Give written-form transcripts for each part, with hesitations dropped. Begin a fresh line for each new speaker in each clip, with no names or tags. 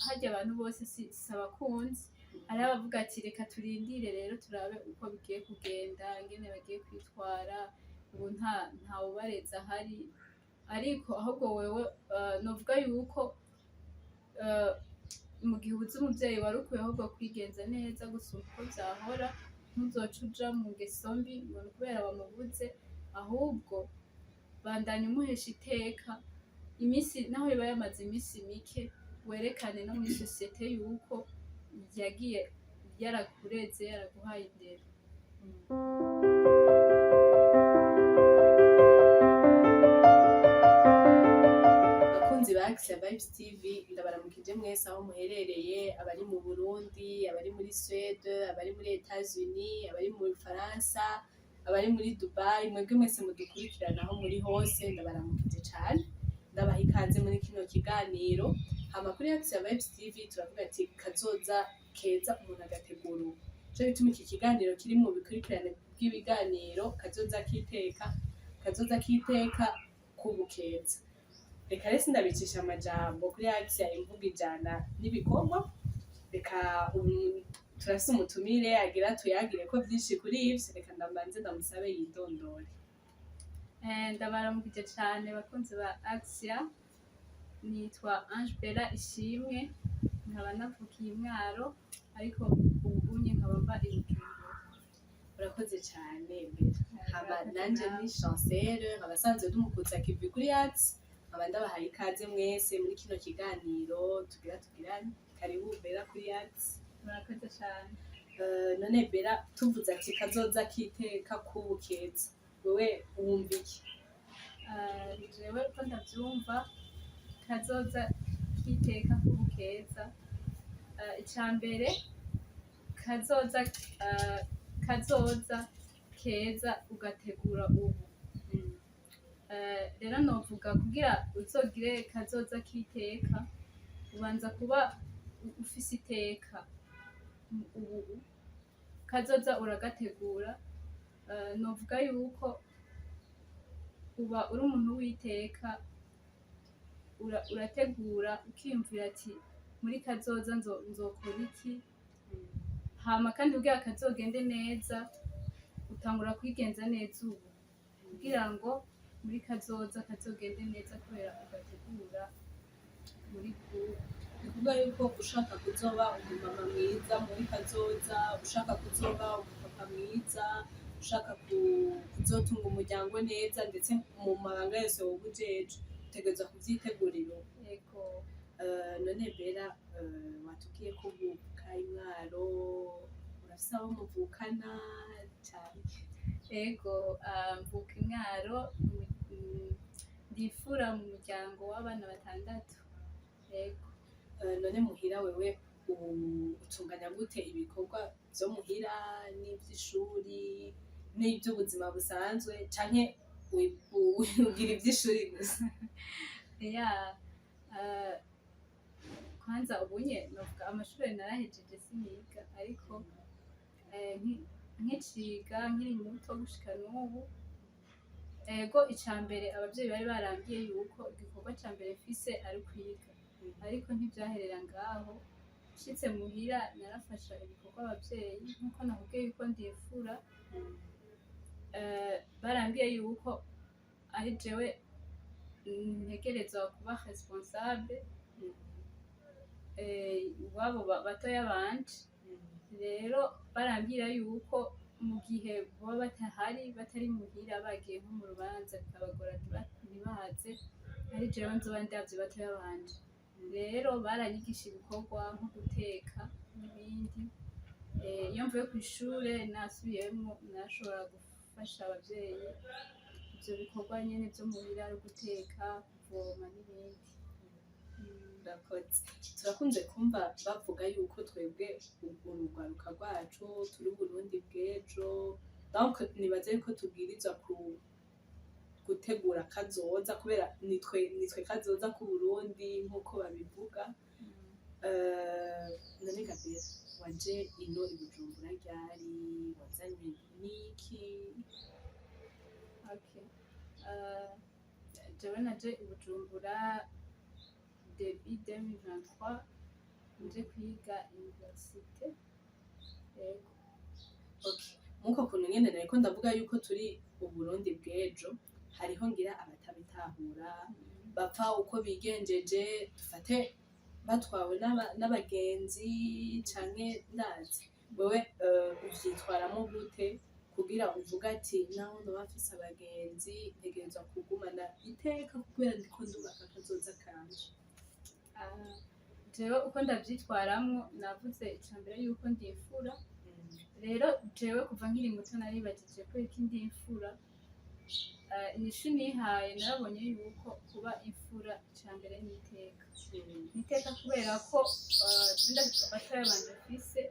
Harya abantu bose si abakunzi. Hariho abavuga ati: "Reka turindire rero, turabe uko bigiye kugenda, ingene bagiye kwitwara, ubu ntawubareza ahari." Ariko ahubwo wewe, novuga yuko mu gihe ubuze umuvyeyi, wari ukwiye ahubwo kwigenza neza gusumba uko vyahora. Ntuzoce uja mu ngeso mbi ngo ni kubera wamubuze. Ahubwo bandanya umuhesha iteka iminsi naho yoba yamaze iminsi mike, werekane no muri société yuko yagiye yarakureze, yaraguhaye indero.
Bakunzi ba Axia Vibes TV, ndabaramukije mwese aho muherereye: abari mu Burundi, abari muri Suède, abari muri Etats-Unis, abari mu Bufaransa, abari muri Dubai, mwebwe mwese mudukurikirana aho muri hose, ndabaramukije cane, ndabaha ikaze muri kino kiganiro. Hama kuri Axia Vibes TV turavuga ati: "Kazoza keza umuntu agategura ubu." Nico gituma iki kiganiro kiri mu bikurikirane bw'ibiganiro kazoza kiteka, kazoza kiteka kubu keza. Reka rero sindabicisha amajambo, kuri Axia imvugo ijana n'ibikorwa. Reka ubu turafise umutumire agira tuyagire ko vyinshi kuri ivyo. Reka ndambanze ndamusabe yidondore.
Ndabaramukije cane bakunzi ba Axia. Nitwa Ange Bella Ishimwe, nkaba navukiye i Mwaro, ariko ubu unye nkaba mba i Bujumbura.
Urakoze cane, Bella. Hama nanje ni Chancel, nkaba sanzwe ndi umukuza kivi kuri Axia, nkaba ndabahaye ikaze mwese muri kino kiganiro tugira tugirane. Karibu Bella kuri Axia.
Murakoze cane.
None Bella, tuvuze ati kazoza kiteka kubu keza, wewe wumva iki?
Jewe uko ndavyumva, kazoza kiteka kubu keza, ica mbere, kazoza keza ugategura ubu. Rero novuga, kugira uzogire kazoza k'iteka, ubanza kuba ufise iteka ubu. Kazoza uragategura. Novuga yuko uba uri umuntu w'iteka, urategura, ukiyumvira ati: "Muri kazoza nzokora iki?" Hama kandi kugira kazogende neza, utangura kwigenza neza ubu, kugira ngo muri kazoza kazogende neza, kubera ugategura muri kubu.
Ni kuvuga yuko ushaka kuzoba umumama mwiza muri kazoza, ushaka kuzoba umupapa mwiza, ushaka kuzotunga umuryango neza, ndetse mu mabanga yose woba ujejwe, utegerezwa kuvyitegurira ubu.
Yego.
None Bella, watubwiye ko uvuka i Mwaro, urafise abo muvukana cane?
Ego, mvuka i Mwaro, ndi imfura mu muryango w'abana batandatu. Ego.
None muhira wewe utunganya gute ibikorwa vyo muhira n'ivy'ishuri n'ivy'ubuzima busanzwe, canke ugira ivy'ishuri gusa?
Ya, kwanza ubunye novuga amashure narahejeje, siniga, ariko nkiciga nkiri muto gushika n'ubu, ego, ica mbere abavyeyi bari barambwiye yuko igikorwa ca mbere mfise ari kwiga, ariko ntivyaherera ngaho. Nshitse muhira narafasha ibikorwa abavyeyi, nkuko nakubwiye yuko ndi imfura. Barambwiye yuko ari jewe ntegerezwa kuba responsable iwabo, batoya banje. Rero barambwira yuko mu gihe boba batahari, batari muhira, bagiye nko mu rubanza bikabagora ntibaze, ari jewe nzoba ndavye batoya banje. Rero baranyigisha ibikorwa nko guteka n'ibindi. Iyo mvuye kw'ishure nasubiyemwo, narashobora gufasha abavyeyi ivyo bikorwa nyene vyo muhira, ari guteka, kuvoma n'ibindi.
Urakoze. Turakunze kumva bavuga yuko twebwe urugwaruka rwacu turi Uburundi bw'ejo, donc nibaza yuko tubwirizwa gutegura kazoza, kubera nitwe kazoza k'Uburundi nk'uko babivuga. None Gabera, waje ino i Bujumbura ryari? Wazanywe n'iki?
Okay. Jewe naje i Bujumbura début 2023. Nje kwiga université, yego.
Okay. Muko kuntu nyene nariko ndavuga yuko turi Uburundi bw'ejo, hariho ngira abatabitahura, bapfa uko bigenjeje, dufate batwawe n'abagenzi canke ndazi. Wewe uvyitwaramo gute kugira uvuge ati naho noba mfise abagenzi, ntegerezwa kugumana iteka kubera ndiko ndubaka akazoza kanje?
Ah, jewe uko ndavyitwaramwo, navuze ica mbere yuko ndi imfura. Rero jewe kuva nkiri muto naribajije ko iki ndi imfura. Inyishu nihaye, narabonye yuko kuba imfura ica mbere ni iteka, ni iteka kubera ko ndafise batoya banje mfise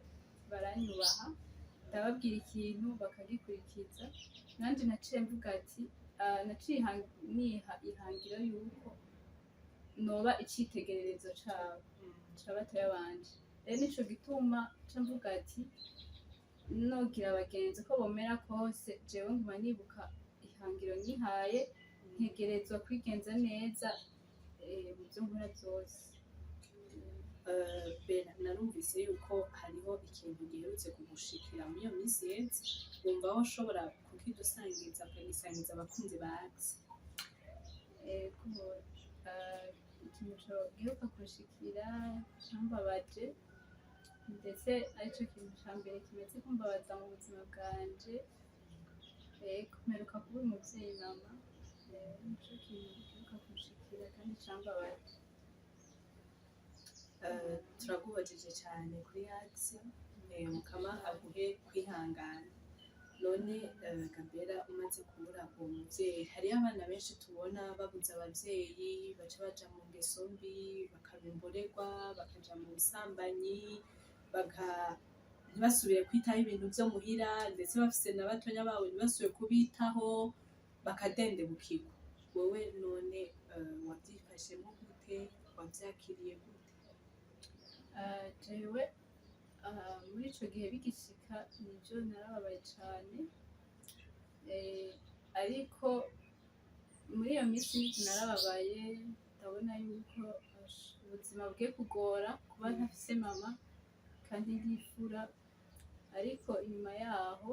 baranyubaha, ndababwira ikintu bakagikurikiza. Nanje naciye mvuga ati naciye niha ihangiro yuko noba icitegererezo cabo, ca batoya banje. Rero nico gituma nca mvuga ati nogira abagenzi uko bomera kose, jewe nguma nibuka ihangiro nihaye, ntegerezwa kwigenza neza mu vyo nkora vyose.
Bella, narumvise yuko hariho ikintu giherutse kugushikira muri iyo minsi iheze, wumva woshobora kukidusangiza, ukagisangiza abakunzi ba Axe?
Ego, ikintu giheruka kunshikira cambabaje, ndetse arico kintu ca mbere kimaze kumbabaza mu buzima bwanje. Ego, mperuka kubura umuvyeyi, mama. Nico kintu giheruka kunshikira kandi cambabaje.
Turaguhojeje cyane kuri Axe, Mukama aguhe kwihangana. None Gabera, umaze kubura uwo muvyeyi, hariyo abana benshi tubona babuze abavyeyi baca baja mu ngeso mbi, bakaba imborerwa, bakaja mu busambanyi, baka ntibasubire kwitaho ibintu vyo muhira, ndetse bafise na batonya babo ntibasubire kubitaho, bakadendebukirwa. Wewe none wavyifashemwo gute? Wavyakiriye gute?
Jewe muri ico gihe bigishika, nivyo narababaye cane, ariko muri iyo minsi nivyo narababaye, ndabona yuko ubuzima bugiye kugora kuba ntafise mama kandi ndifura. Ariko inyuma yaho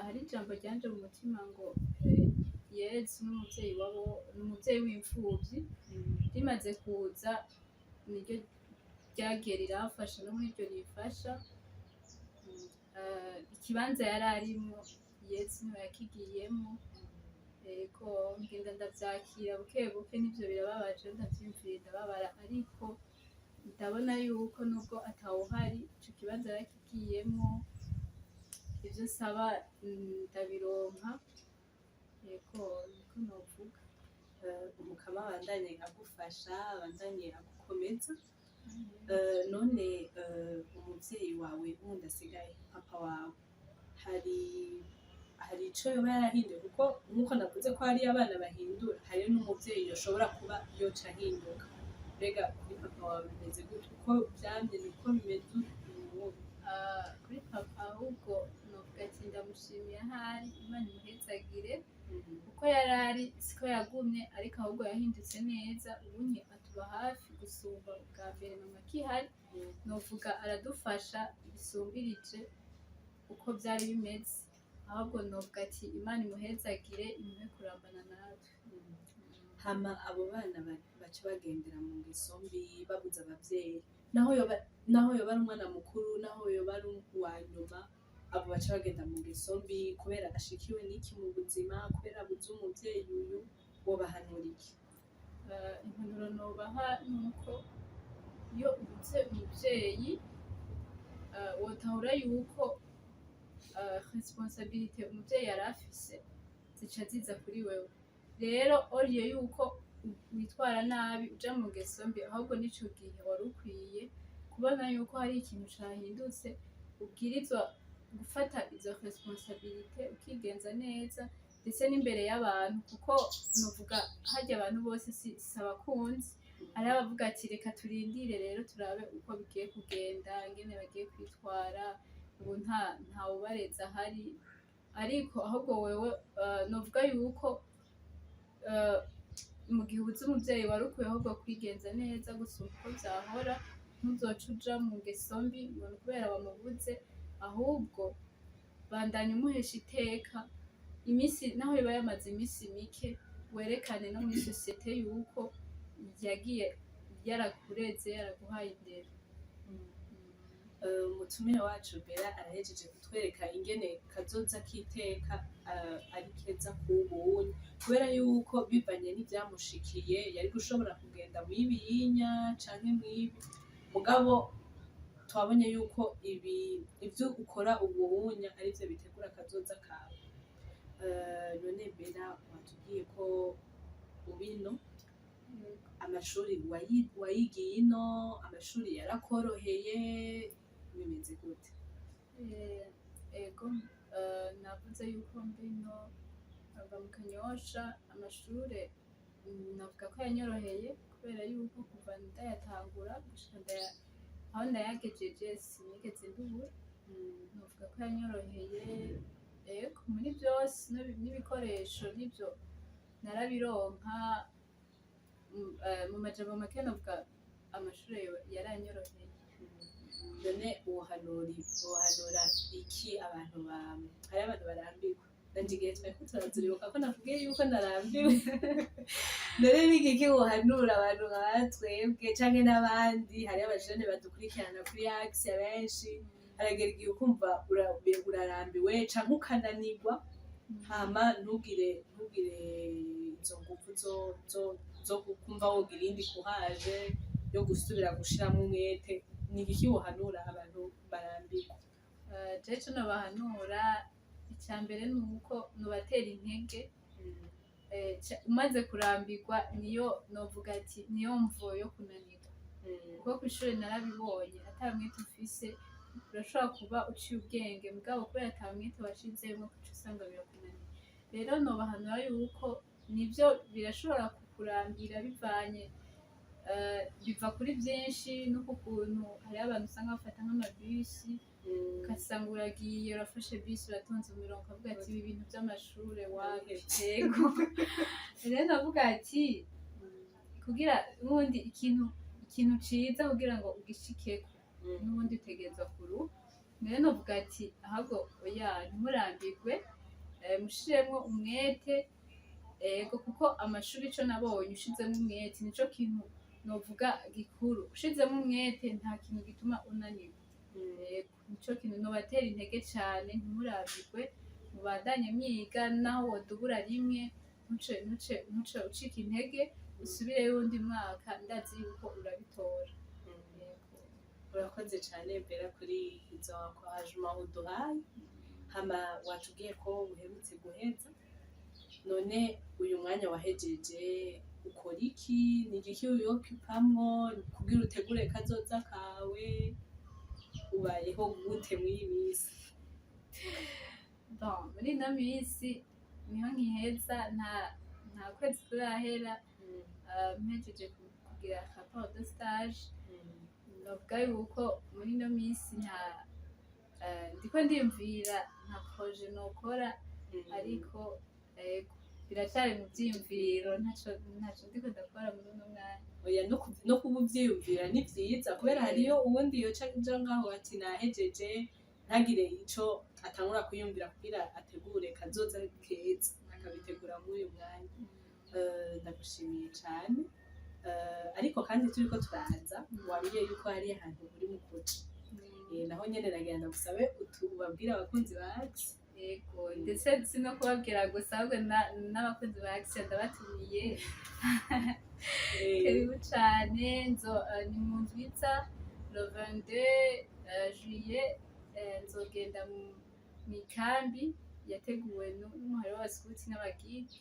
hari ijambo ryanje mu mutima ngo Yezu n'umuvyeyi wabo, n'umuvyeyi w'imfuvyi. Rimaze kuza, niryo ryagiye riramfasha, no muri iryo rifasha. Ikibanza yari arimwo, Yezu niwe yakigiyemwo. Ego, ngenda ndavyakira buke buke. Nivyo birababaje, ndavyiyumviriye ndababara, ariko ndabona yuko nubwo atawuhari, ico kibanza yarakigiyemwo, ivyo nsaba ndabironka. Yego, niko novuga.
Umukama abandanye agufasha, abandanye agukomeza. None umuvyeyi wawe wundi asigaye, papa wawe, hari ico yoba yarahinduye? Kuko nkuko navuze ko hariyo abana bahindura, hariyo n'umuvyeyi yoshobora kuba yoca ahinduka. Mbega kuri papa wawe bimeze gute? Uko vyamye niko bimeze ubu?
Ah, kuri papa ahubwo novuga ati ndamushimiye, ahari Imana imuhezagire. Uko yari ari siko yagumye, ariko ahubwo yahindutse neza. Ubunye atuba hafi gusumba ubwa mbere mama akihari. Novuga aradufasha bisumbirije uko byari bimeze. Ahubwo novuga ati Imana imuhezagire, imuhe kurambana natwe.
Hama abo bana baca bagendera mu ngeso mbi babuze abavyeyi, naho yoba ari umwana mukuru, naho yoba ari uwa nyuma, abo baca bagenda mu ngeso mbi kubera ashikiwe n'iki mu buzima, kubera abuze umuvyeyi uyu, wobahanura iki?
Impanuro nobaha ni uko iyo ubuze umuvyeyi, wotahura yuko responsabilité umuvyeyi yari afise zica ziza kuri wewe. Rero oriye yuko witwara nabi uja mu ngeso mbi, ahubwo n'ico gihe wari ukwiye kubona yuko hari ikintu cahindutse, ubwirizwa gufata izo responsabilité, ukigenza neza ndetse n'imbere y'abantu, kuko novuga harya abantu bose si abakunzi. Hariho abavuga ati reka turindire rero turabe uko bigiye kugenda, ingene bagiye kwitwara, ubu ntawubareza ahari. Ariko ahubwo wewe novuga yuko mu gihe ubuze umuvyeyi, wari ukwiye ahubwo kwigenza neza gusumba uko vyahora. Ntuzoce uja mu ngeso mbi ngo ni kubera wamubuze, ahubwo bandanya umuhesha iteka iminsi naho yoba yamaze iminsi mike, werekane no muri société yuko yagiye yarakureze, yaraguhaye indero.
Umutumire wacu Bera arahejeje kutwereka ingene kazoza k'iteka ari keza k'ubunye, kubera yuko bivanye n'ivyamushikiye yari gushobora kugenda mw'ibiyinya canke mw'ibi, mugabo twabonye yuko ibi ivyo ukora ubunya arivyo bitegura akazoza kawe. None Bera, watubwiye ko ubino amashuri wayigiye ino, amashuri yarakoroheye, bimeze gute?
Ego, navuze yuko mbino ava mu Kanyosha. Amashure navuga ko yanyoroheye kubera yuko kuva ndayatangura gushika aho ndayagejeje sinigeze ndubura. Navuga ko yanyoroheye, ego, muri byose, n'ibikoresho nibyo narabironka. Mu majambo make navuga amashure yaranyoroheye.
None uhanura iki abantu ba hari abantu barambirwa? Nanje igihe twariko turaziribuka ko nakubwiye yuko narambiwe. None ni igiki wohanura abantu nka twebwe canke n'abandi? Hariho abajene badukurikirana kuri Axe benshi. Haragera igihe ukumva urarambiwe canke ukananirwa, hama ntugire izo nguvu zo kumva wogira iyindi courage yo gusubira gushiramwo umwete. Ni igiki wohanura abantu barambirwa?
Jewe ico nobahanura, ica mbere ni uko nobatera intege. Umaze kurambirwa niyo novuga ati niyo mvo yo kunanirwa, kuko kw'ishure narabibonye, ata mwete ufise urashobora kuba uciye ubwenge, mugabo kubera ata mwete washizemwo uca usanga birakunaniye. Rero nobahanura yuko nivyo birashobora kukurambira bivanye biva kuri vyinshi, no ku kuntu hariho abantu usanga bafata nk'amabisi, ugasanga uragiye urafashe bisi, uratonze umurongo, ukavuga ati ibi bintu vy'amashure wapi. Yego, rero navuga ati kugira ubundi ikintu ciza kugira ngo ugishikeko n'ubundi utegerezwa kuruha. Rero novuga ati ahubwo oya, ntimurambirwe, mushiremwo umwete. Ego, kuko amashuri ico nabonye, ushizemwo umwete nico kintu novuga gikuru. Ushizemwo umwete nta kintu gituma unanirwa. Yego, nico kintu nobatera intege cane: ntimurambirwe, mubandanye mwiga, naho wodubura rimwe ntuce ucika intege, usubireyo uwundi mwaka, ndazi yuko urabitora. Yego.
Urakoze cane Bera kuri izo encouragement uduhaye. Hama watubwiye ko uherutse guheza. None uyu mwanya wahejeje ukora iki? Ni igiki wiyokupamwo kugira utegure kazoza kawe? Ubayeho gute mw'iyi minsi?
Bon, muri ino minsi niho nkiheza, nta kwezi kurahera mpejeje kugira rapport de stage. Novuga yuko muri ino minsi nta ndiko ndiyumvira nka projet nokora, ariko ego, biracari mu vyiyumviro, ntaco ndiko ndakora muri uno mwanya.
Oya, no kuba uvyiyumvira ni vyiza, kubera hariyo uwundi yoca aja ngaho ati nahejeje, ntagire ico atangura kwiyumvira kugira ategure kazoza keza, akabitegura muri uyu mwanya. Ndagushimiye cane. Ariko kandi turiko turaza wambwiye yuko hari ahantu uri mu kuja. Naho nyene nagira ndagusabe ubabwire abakunzi ba Axe.
Yego, ndetse si no kubabwira gusa, ahubwo n'abakunzi ba Action ndabatumiye. Karibu cane. Nzo ni mu ndwiza le 22 juillet, nzogenda mw'ikambi yateguwe n'umuhari w'abaskuti n'abagide,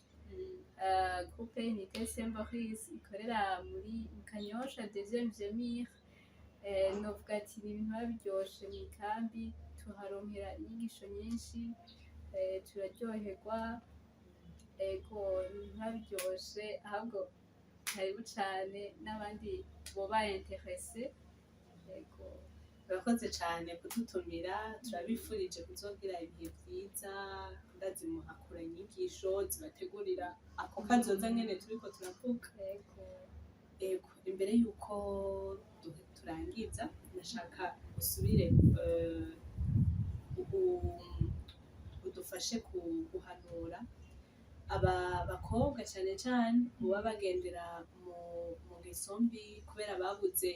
groupe Unité Saint Maurice ikorera muri mu Kanyosha, deuxième Gemir. Novuga ati ni ibintu biba biryoshe mw'ikambi, tuharonkera inyigisho nyinshi, turaryoherwa. Ego, ni ibintu biba biryoshe. Ahubwo karibu cane n'abandi boba intéressés. Ego.
Urakoze cane kudutumira. Turabifurije kuzogira ibihe vyiza. Ndazi muhakura inyigisho zibategurira ako kazoza nyene turiko turavuga.
Ego.
Ego, imbere yuko turangiza. turangiza, ndashaka usubire udufashe guhanura aba bakobwa, cyane cyane muba bagendera mu ngeso mbi kubera babuze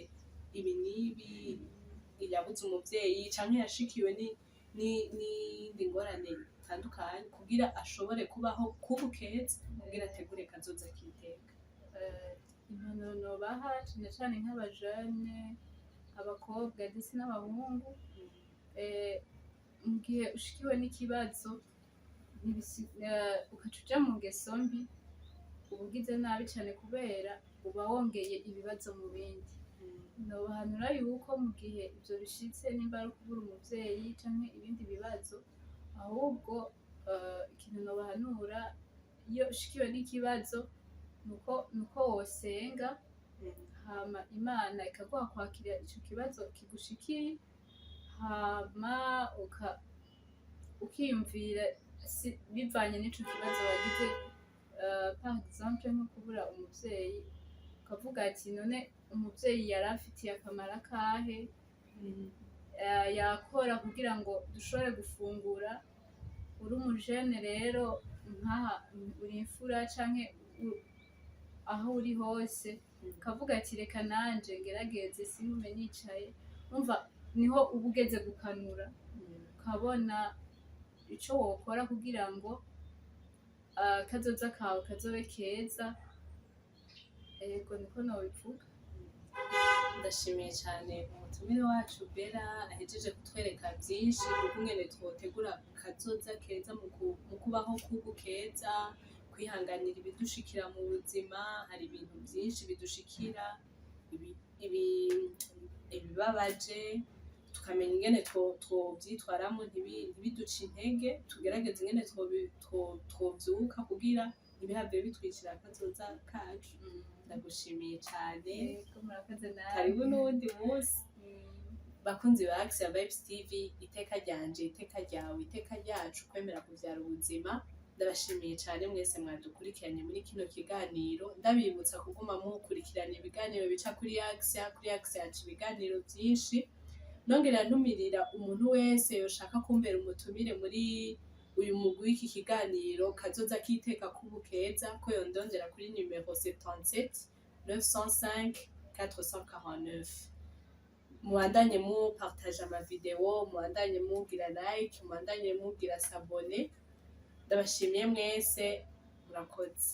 ibi n'ibi, yabuze umuvyeyi canke yashikiwe n'iyindi ngorane itandukanye, kugira ashobore kubaho kubu keza, kugira ategure kazoza kiteka.
Impanuro nobaha cane cane nk'abajene, abakobwa ndetse n'abahungu, mu gihe ushikiwe n'ikibazo ugaca uja mu ngeso mbi, uba ugize nabi cane kubera uba wongeye ibibazo mu bindi. Nobahanura yuko mu gihe ivyo bishitse, nimba ari ukubura umuvyeyi canke ibindi bibazo, ahubwo ikintu nobahanura iyo ushikiwe n'ikibazo nuko wosenga, hama Imana ikaguha kwakira ico kibazo kigushikiye, hama ukiyumvira bivanye n'ico kibazo wagize, par exemple nko kubura umuvyeyi, ukavuga ati: "None umuvyeyi yari afitiye akamaro akahe? Yakora kugira ngo dushobore gufungura." Uri umujene rero, nkaha uri imfura canke aho uri hose, ukavuga ati: "Reka nanje ngerageze singume nicaye." Umva, niho uba ugeze gukanura, ukabona ico wokora kugira ngo kazoza kawe kazobe keza. Ego, niko nobivuga.
Ndashimiye cyane umutumire wacu Bera, ahejeje kutwereka byinshi ukungene twotegura kazoza keza mu kubaho kubu keza, kwihanganira ibidushikira mu buzima. Hari ibintu byinshi bidushikira, ibibabaje, tukamenya ingene twovyitwaramwo ntibiduce intege, tugerageze ingene twovyuka kugira ntibihave bitwicira akazoza kacu. Ndagushimiye cyane.
Ego, murakoze nawe.
Karibu n'uwundi munsi. Bakunzi ba Axia Vibes TV, iteka ryanje, iteka ryawe, iteka ryacu, kwemera kuvyara ubuzima. Ndabashimiye cyane mwese mwadukurikiranye muri kino kiganiro. Ndabibutsa kuguma mukurikirana ibiganiro bica kuri Axia. Kuri Axia haca ibiganiro byinshi. Nongera ntumirira umuntu wese yoshaka kumbera umutumire muri uyu mugwi w'iki kiganiro kazoza kiteka kubu keza, ko yondondera kuri nimero 77 905 449. Mubandanye mu partage amavideo, mubandanye mugira like, mubandanye mugira s'abonner. Ndabashimiye mwese, murakoze.